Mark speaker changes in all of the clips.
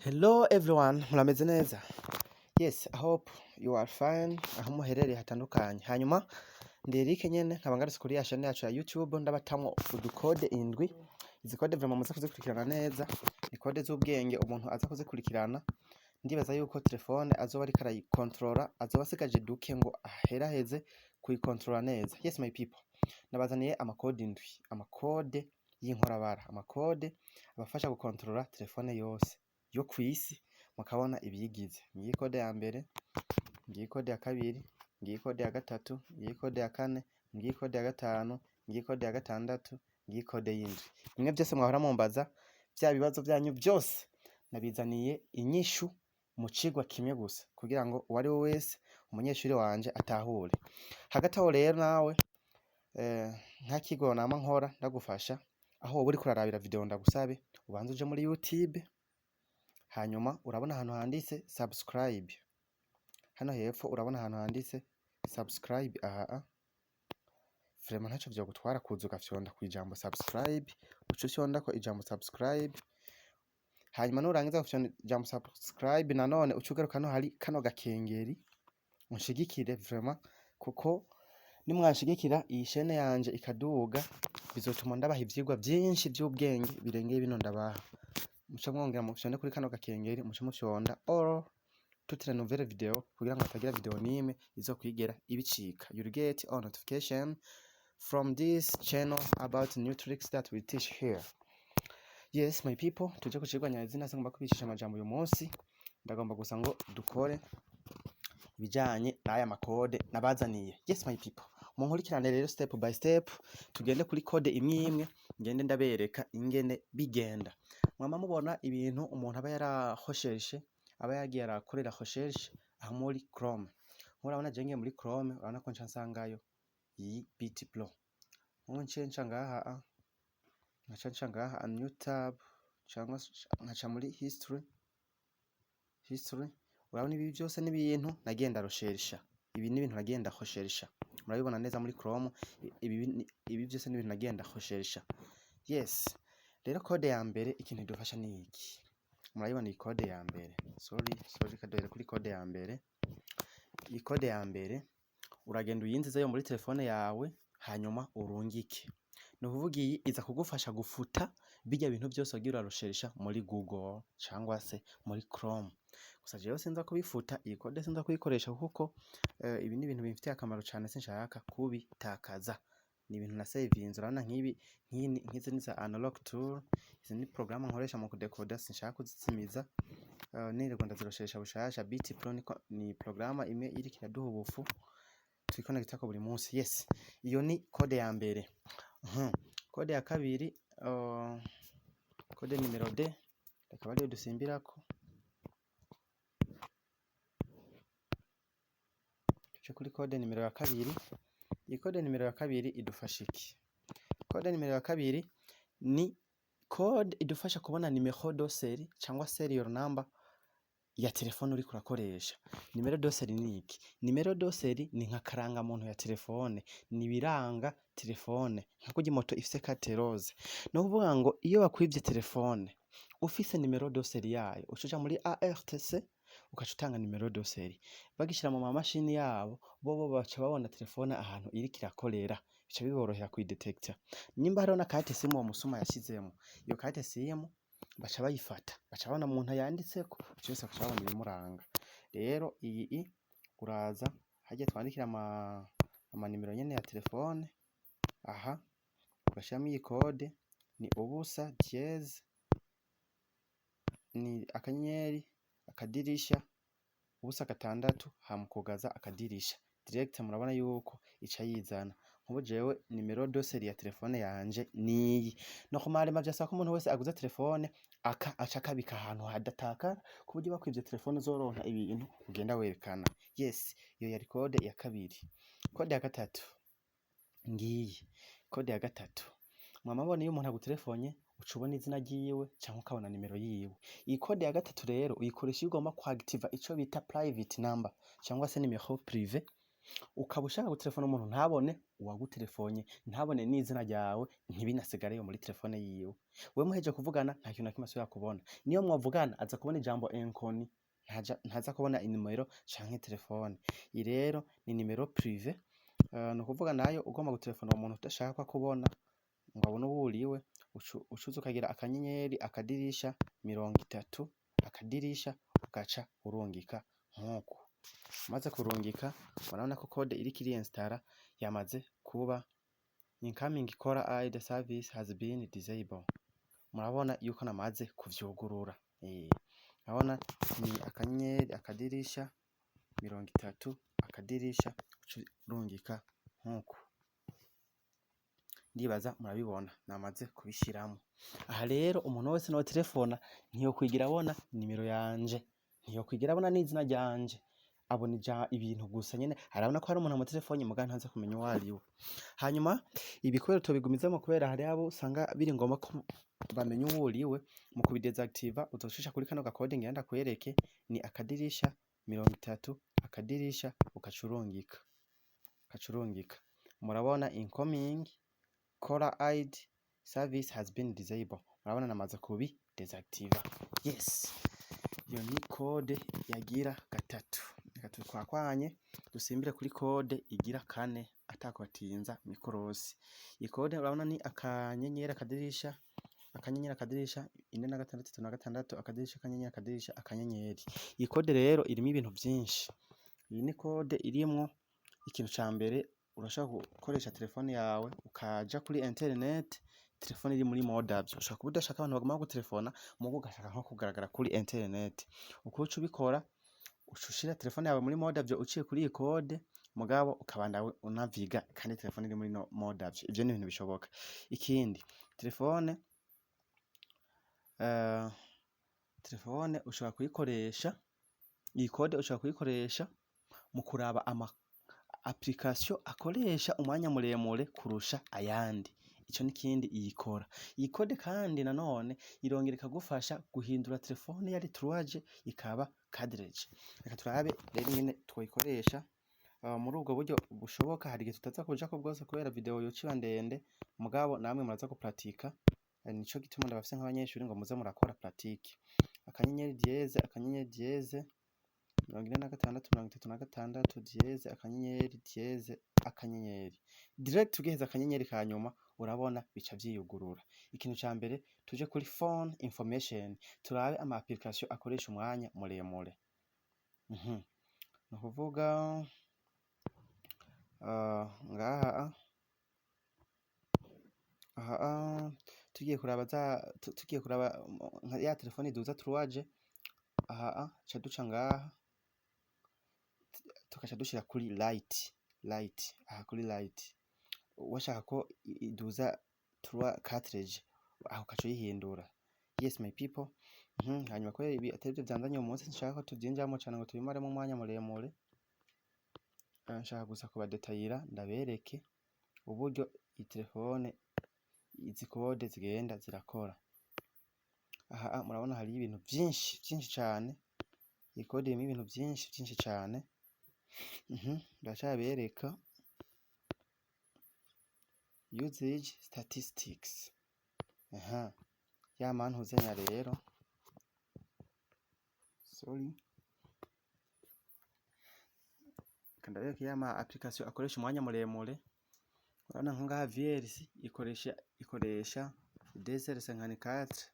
Speaker 1: Hello everyone, murameze neza? Yes, I hope you are fine aho muherereye hatandukanye. Hanyuma ndi Eric nyene, nkaba ngarutse kuri ya chaîne yacu ya YouTube, ndabatamwo udukode indwi. Izi code vraiment muze kuzikurikirana neza, ni code z'ubwenge. Umuntu aza kuzikurikirana, ndibaza yuko telefone azoba ariko arayikontorora, azoba asigaje duke ngo aheraheze kuyikontorora neza. Yes my people, nabazaniye amakode indwi, amakode y'inkorabara, amakode abafasha gukontorora telefone yose yo kw'isi, mukabona ibiyigize. Ngiyi code ya mbere, ngiyi code ya kabiri, ngiyi code ya gatatu, ngiyi code ya kane, ngiyi code ya gatanu, ngiyi code ya gatandatu, ngiyi code y'indwi. Bimwe vyose mwahora mumbaza, vya bibazo vyanyu vyose nabizaniye inyishu mu cigwa kimwe gusa, kugira ngo uwari we wese, umunyeshuri wanje, atahure. Hagati aho rero nawe nka kigo nama nkora ndagufasha, aho woba uriko urarabira video, ndagusabe ubanze uje muri YouTube, hanyuma urabona ahantu handitse subscribe. Hano hepfo urabona ahantu handitse subscribe. Aha vraiment ntaco vyogutwara kuza ugafyonda kw'ijambo subscribe, uca ufyondako ijambo subscribe. Hanyuma nurangiza gufyonda ijambo subscribe, nanone uca ugaruka hano hari kano gakengeri, unshigikire vraiment, kuko nimwanshigikira iyi chaîne yanje ikaduga, bizotuma ndabaha ivyigwa vyinshi vy'ubwenge birengeye bino ndabaha. Muce mwongera mufyonde kuri kano gakengeri, muce mufyonda all, toutes les nouvelles vidéos, kugira ngo hatagira video n'imwe izokwigera ibicika. You will get all notification from this channel about new tricks that we teach here. Yes my people, tuje ku cigwa nyazina. Singomba kubicisha amajambo uyu munsi, ndagomba gusa ngo dukore ibijanye n'aya makode nabazaniye. Yes my people, munkurikirane rero step by step, tugende kuri code imwe imwe, ngende ndabereka ingene bigenda. Mwama mubona ibintu umuntu aba yarahosheshe, aba yagiye arakorera recherche aho muri Chrome. Murabona je ngiye muri Chrome, urabona ko nca nsangayo iyi Bit Pro. Nkubu nciye nca ngaha, nkaca nca ngaha new tab, cyangwa nkaca muri history, urabona ibi byose n'ibintu nagiye ndarechercha. Ibi ni ibintu nagiye ndarechercha, murabibona neza muri Chrome. Ibi byose ni ibintu nagiye ndarechercha. Yes, rero code ya mbere, ikintu idufasha ni iki? Murabibona iyi code ya mbere. Sorry, sorry, kaduhere kuri code ya mbere. Iyi code ya mbere uragenda uyinjizeyo muri telefone yawe, hanyuma urungike. Ni ukuvuga iyi iza kugufasha gufuta birya bintu byose wagiye urarechercha muri Google cyangwa se muri Chrome. Gusa jewe sinza kubifuta, iyi code sinza kuyikoresha, kuko ibi ni ibintu bimfitiye akamaro cyane, sinshaka kubitakaza. Ni ibintu na savinze. Urabona nk'ibi, nk'izi ni za unlock tool, izi ni programme nkoresha mu kudekoda, sinshaka kuzizimiza nirirwa ndazirechercha bushasha. Bit Pro ni programme imwe iriko iraduha ubufu twikonectako buri munsi. Yes, iyo ni code ya mbere. Code ya kabiri, code numéro 2, akaba ariyo dusimbirako. Tuje kuri code numéro ya kabiri. Iyi code numéro ya kabiri idufasha iki? Code numéro ya kabiri ni code idufasha kubona numéro de série cyangwa serial number ya telefone uriko urakoresha. Numéro de série ni iki? Numéro de série ni nka karangamuntu ya telefone, ni ibiranga telefone, nka kurya moto ifise carte rose. Ni ukuvuga ngo iyo bakwivye telefone ufise numéro de série yayo, uca uja muri ARTC, ugaca utanga numéro de série, bagishira mu mamashini yabo, bobo baca babona telefone ahantu iriko irakorera, bica biborohera kuyidetekta. Nimba hariho na carte SIM uwo musuma yashizemwo, iyo carte SIM baca bayifata, baca babona umuntu yanditseko vyose, bagaca babona ibimuranga. Rero iyi uraza harya twandikira amanimero nyene ya telefone, aha ugashiramwo iyi code: ni ubusa dièse, ni akanyenyeri, akadirisha, ubusa, gatandatu, hama ukugaza akadirisha. Direct murabona yuko ica yizana. Nkubu jewe numéro de série ya telefone yanje niyi. Normalement vyasaba ko umuntu wese aguze telefone aka aca akabika ahantu hadatakara, ku buryo bakwivye telefone uzoronka ibintu ugenda werekana. Yes, iyo yari code ya kabiri. Code ya gatatu ngiyi. Code ya gatatu, mwama mubona iyo umuntu agutelefone uca ubona izina ryiwe canke ukabona nimero yiwe. Iyi code ya gatatu rero uyikoresha iyo ugomba kuactiva ico bita private number cyangwa se numéro privé. Ukaba ushaka gutelefona umuntu ntabone uwagutelefonye, ntabone n'izina ryawe, ntibinasigareyo muri telefone yiwe. Wewe muhejeje kuvugana, nta kintu na kimwe asubira kubona. Niyo mwovugana, aza kubona ijambo "inconnu", ntaza kubona inimero canke telefone. Iyi rero ni nimero privé, ni ukuvuga nayo ugomba gutelefona uwo muntu udashaka ko akubona, ngo abone uwo uriwe, ucuza ukagira akanyenyeri, akadirisha, 30, akadirisha, ugaca urungika nk'uku. Umaze kurungika, murabona ko code iriko iriinstara, yamaze kuba "Incoming caller ID service has been disabled". Murabona yuko namaze kuvyugurura. Urabona ni akanyenyeri, akadirisha, 30, akadirisha, uca urungika nk'uku. Ndibaza murabibona, namaze kubishiramwo. Aha rero umuntu wese notelefona ntiyokwigira abona nimero yanje, ntiyokwigira abona n'izina ryanje, abona ibintu gusa nyene. Arabona ko hari umuntu amutelefone, muga ntaza kumenya uwo ariwe. Hanyuma ibi kubera tubigumizamwo, kubera hariho abo usanga biri ngombwa ko bamenya uwo uriwe, mu kubidesactiva uzocisha kuri kano gakode ngira ndakwereke. Ni akadirisha, 30, akadirisha, ugaca urungika, ugaca urungika. Murabona "Incoming caller ID service has been disabled". Murabona namaze kubi desactiva. Yes, iyo ni code yagira gatatu. Reka twakwanye dusimbire kuri code igira kane, atakubatinza mikorosi. Iyi code urabona ni akanyenyeri, akadirisha, akanyenyeri, akadirisha, 4 na 6, 3 na 6, akadirisha, akanyenyeri, akadirisha, akanyenyeri. Iyi code rero irimwo ibintu vyinshi. Iyi ni code irimwo ikintu ca mbere: urashobora gukoresha telefone yawe ukaja kuri internet telefone iri muri mode avion. Ushobora kuba udashaka abantu baguma bagutelefona, muga ugashaka nko kugaragara kuri internet. Uko uca ubikora, uca ushira telefone yawe muri mode avion uciye kuri iyi code, mugabo ukabanda unaviga kandi telefone iri muri no mode avion. Ivyo ni ibintu bishoboka. Ikindi, telefone ushobora kuyikoresha, iyi code ushobora kuyikoresha mu kuraba ama application akoresha umwanya muremure kurusha ayandi. Ico n'ikindi iyikora. Iyi code kandi nanone irongera ikagufasha guhindura telefone yari 3G ikaba 4G. Reka turabe rero ingene twoyikoresha muri ubwo buryo bushoboka. Hari igihe tutaza kujako bwose kubera video yoca iba ndende, mugabo namwe muraza gupratika. Nico gituma ndabafise nk'abanyeshuri, ngo muze murakora pratique. Akanyenyeri, dièse, akanyenyeri, dièse, 46, 36, dièse, akanyenyeri, dièse, akanyenyeri. Direct ugiheza akanyenyeri ka nyuma, urabona bica vyiyugurura. Ikintu ca mbere, tuje kuri phone information, turabe ama application akoresha umwanya muremure. Ni ukuvuga ngaha aha tugiye kuraba za tugiye kuraba nka ya telefone iduza 3G. Aha ca duca ngaha, tugaca dushira kuri LTE, LTE aha, kuri LTE. Washaka ko iduza 3 4G, aho ukaca uyihindura. Yes, my people. Hanyuma kubera ibi atari vyo vyanzanye uyu munsi, sinshaka ko tuvyinjiramwo cane ngo tubimaremwo umwanya muremure. Nshaka gusa kubadetayira, ndabereke uburyo iyi telefone, izi code zigenda zirakora. Aha murabona hariyo ibintu vyinshi vyinshi cane. Iyi code irimwo ibintu vyinshi vyinshi cane. Ndacabereka usage statistics. Aha ya mantuzenya rero, sorry, reka ndabereke ya ma application akoresha umwanya muremure. Urabona nko ngaha VLC ikoresha 2h54.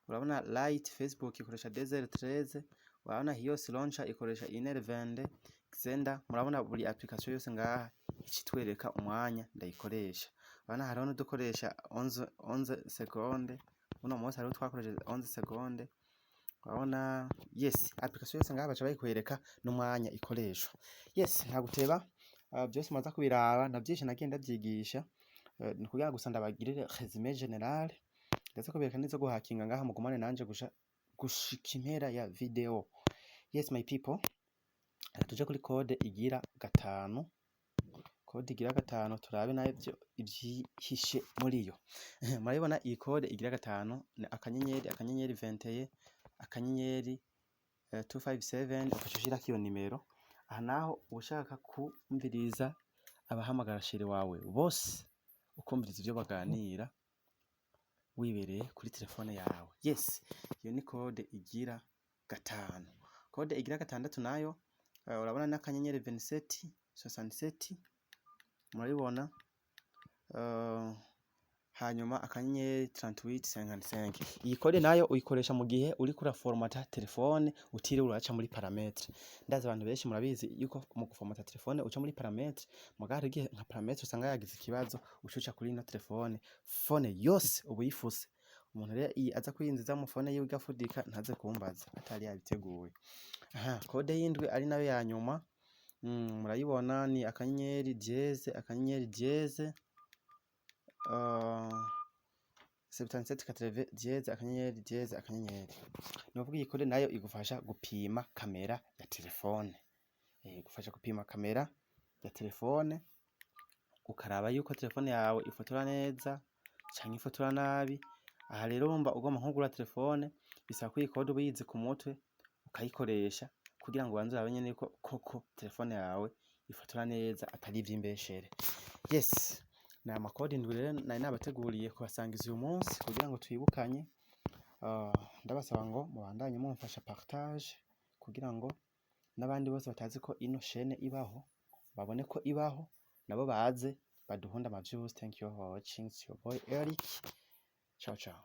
Speaker 1: Urabona Lite Facebook ikoresha 2h13. Urabona HiOS Launcher ikoresha 1h22. Xender. Murabona buri application yose ngaha icitwereka umwanya ndayikoresha. Urabona hariho n'udukoresha 11 seconde. Uno munsi hariho twakoresheje 11 seconde. Urabona, yes, application yose ngaha baca bayikwereka n'umwanya ikoreshwa. Yes, nta guteba, vyose mumaze kubiraba na vyinshi nagiye ndavyigisha. Ni kugira gusa ndabagirire résumé général, ndaza kubereka n'izo guhakinga ngaha. Mugumane nanje gusha gushika impera ya video. Yes, my people, tuje kuri code igira gatanu. Code igira gatanu, turabe nayo ivyihishe muri yo. Murabibona, iyi code igira gatanu ni akanyenyeri, akanyenyeri, 21, akanyenyeri, 257, ugaca ushirako iyo nimero. Aha naho ushaka kumviriza abahamagara chéri wawe bose, ukumviriza ivyo baganira wibereye kuri telefone yawe. Yes, iyo ni code igira gatanu. Code igira gatandatu nayo urabona n'akanyenyeri 27 67, murabibona, hanyuma akanyenyeri 38 55. Iyi code nayo uyikoresha mu gihe uriko uraformata telefone utiriwe uraca muri paramètres. Ndazi abantu benshi murabizi yuko mu guformata telefone uca muri paramètres, muga hari igihe nka paramètres usanga yagize ikibazo, uca kuri ino telefone, phone yose uba uyifuse. Umuntu rero iyi aza kuyinjiza mu phone yiwe igafudika, ntaze kumbaza atari yabiteguye. Aha, code y'indwi ari nayo ya nyuma, murayibona, ni akanyenyeri dièse akanyenyeri dièse 77 80 dièse akanyenyeri dièse akanyenyeri. Ni ukuvuga iyi code nayo igufasha gupima kamera ya telefone, igufasha gupima kamera ya telefone, ukaraba yuko telefone yawe ifotora neza canke ifotora nabi. Aha rero urumva ugomba nko kugura telefone, bisaba ko iyi code uba uyizi ku mutwe, ukayikoresha kugira ngo ubanze urabe nyene yuko koko telefone yawe ifotora neza, atari ivy'imbeshere. Yes, ni aya makode indwi rero nari nabateguriye kubasangiza uyu munsi kugira ngo twibukanye. Ndabasaba ngo mubandanye mumfasha partage kugira ngo n'abandi bose batazi ko ino chaîne ibaho babone ko ibaho, nabo baze baduhunde ama views. Thank you for watching. It's your boy Eric. Ciao ciao.